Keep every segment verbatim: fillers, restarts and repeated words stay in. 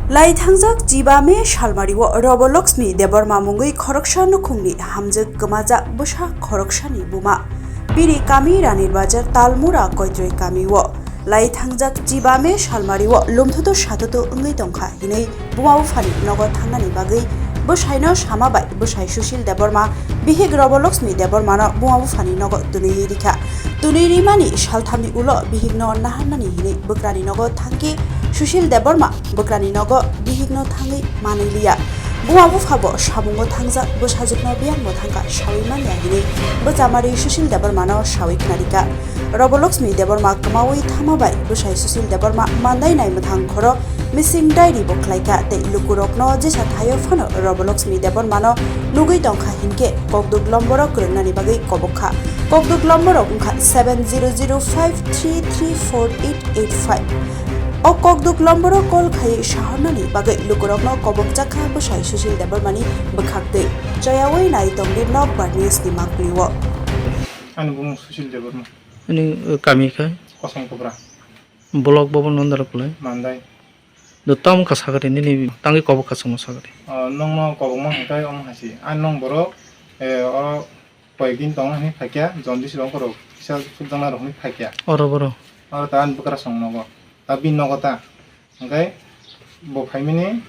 Lai thangjak chiba May salmario Robo Laxmi Debbarma mungwi khoroksa nukhungni hamjwk kwmajak bwsa khoroksani buma. Bini kami Ranir Bazar Talmura Koitroi kamio. Lai thangjak chiba May salmario lumthutu sathutu wngwi tongkha hinwi buma buphani nogo thangnani bagwi bwsaino sama bai bwsai Sushil Debbarma bihik Robo Laxmi Debbarmano buma buphani nogo twnwi rikha. Twnwi rimani salthamni ulo bihikno naharnani hinwi bwkrani nogo thangkhe Sushil Debbarma bwkrani nogo bihikno thangwi manwi liya. Buma bupha bo samungo thangjak bwsajwkno biyangbo thangkha sawi manya hinwi bwchamari Sushil Debbarmano sawi khna rikha. Robo Laxmi Debbarma kwmawi thama bai bwsai Sushil Debbarma mandai nai mwthang khoro missing diary bo khlaikha tei lukurokno jesa thaio phano Robo Laxmi Debbarmano nugwi tongkha hinkhe kokduk lomboro kwrwngnani bagwi kobok kha. Kokduk lomborok wngkha seven zero zero five three three four eight eight five. O kokduk lomboro call khaiwi sahornani bagwi lukurokno kobokjak kha bwsai Sushil Debbarmani bwkhaktwi. Choyawi nai tongdi Nokbar News ni mangpilio. Ani bumung Sushil Debbarma. Ani, uh, kami khe? Kosong Kubra. Block bobo nondar kulai? Mandai. Do tam wngkha sagari nini tangwi kobok kha chwngno sagari. Ah, nongno kobokma hwnkhe omo hai se. Ani nong borok, eh, o koyekdin tongo hinwi phaikya, jaundice rok ongkhorok kisa sukjakna rok hinwi phaikya. Oro boro? Oro ta ani bwkrasong nogo. Ta bini nogo ta. Hwnkhe bo phaimani,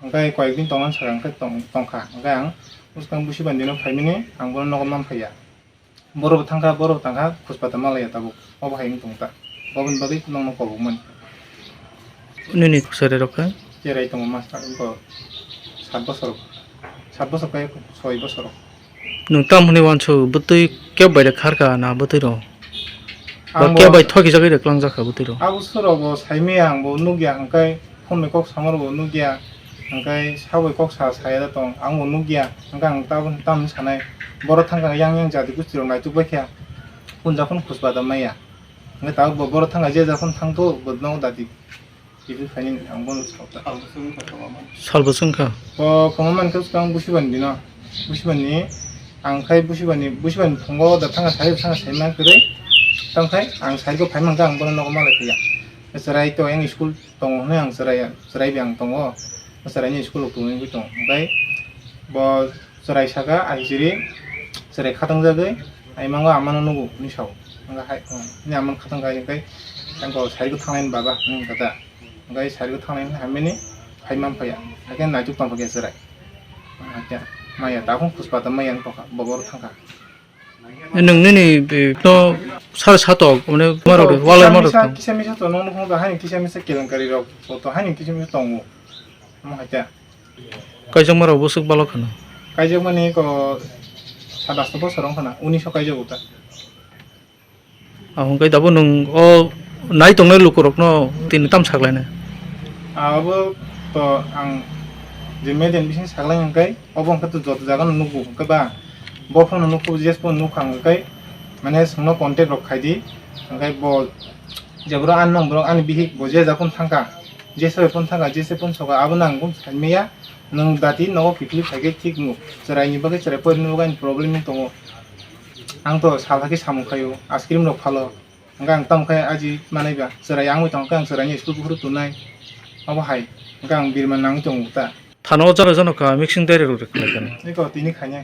hwnkhe koyekdin tongmani saka hwnkhe tong-, tongkha. Hwnkhe ang bwskang busi bandino phaimani, ang bono nogo man phaiya. Borok bo thangkha, borok bo thangkha, khuspa ta malaiya tabuk. Obo hai wng tong ta. Oboni bagwi nongno kobokmani. Nini kwchari rok khe? Cherai tongo master, bo sat bosor, sat bosor khe soi bosor. Nwng tam hwnwi uansuk, bwtwi keb bai rek kharkha na bwtwi rok? Ba keb bai thokijagwi rek klangjak kha bwtwi rok? Abo surok bo saimaya, ang bo nukya, hwnkhe phone bai kok samarok bo nukya, hwnkhe sabai kok sa saya da tong, ang bo nukya, hwnkhe ang tabuk tamni sanai, borok thangkha yang yang jati gosti rok naituk bai kha, punja phone khuspa da maya, hwnkhe tabuk bo borok thangkha je ja phone thangto bo nogo dati, kiphil phainani ang bono sao ta. Salbo chwngkha. Bo kwma mankhe swkang busi bani dino, busi bani ang khai busi bani, busi bani phungo da thangkha sai thangkha sai man kwrwi, tamo khai ang sai khe phai mankha ang bono nogo malai phiya, chwrai to yang school tongo hwnwi ang chwrai, chwrai bai ang tongo, chwraini school o tongwi tongo. Hwnkhe bo chwrai saka, "Aisiri, chwrai khatung jagwi, ai mango amano nugo," hwnwi sao. Hwnkhe hai, "Nini amano khatung kha," hwnkhe, "Ang bo sari khe thangnai baba," hwnwi hwnkhe ta. Hwnkhe sari khe thangnai hwnwi hamya ni phai man phaiya. Hakhe naituk tong phakhe chwrai. Hakhe maya, takhung khuspa ta maya wng tongkha, bo boro thangkha. Nwng nini, eh, no sar satok, mane, marok, walai kisa marok misa, tong. Kisa misa to nong nukung to, haini kisa misa kelenkari rok, to, to haini kisa misa tongo. Omo hai ta. Kaijak marok bwswk balok khana? Kaijak mani ko sat asto bosor wng khana, unis o kaijak uta. Ahung kai dabo nwng o nai tongnai lukurokno tini tam saklainai? Abo to ang je median bising saklai hwnkhe, obo hwnkhe to joto jagano nukgo hwnkhe ba, bo phano nukgo, je phano nukha hwnkhe, mane chwngno contact rok khaidi, hwnkhe bo jeboro ani nong borok ani bihik bo je ja phano thangkha, jesa bai phano thangkha, jesa phano sokha, abono ang bo saimaya, nwng dati nogo kiphilwi phaikhe thik wngo, chwraini bagwi chwrai porini bagwi ani problem wng tongo, ang to sal hakhe samung khaio, ice cream rok phalo, hwnkhe ang tamo khe aji manaiba, chwrai ang bai tongkhe ang chwraini school buphuru tongnai, obo hai, hwnkhe ang birman nangwi tongo ta. Thano o jora jano kha mixing diary rok rwkha khe. Eko tini khainai.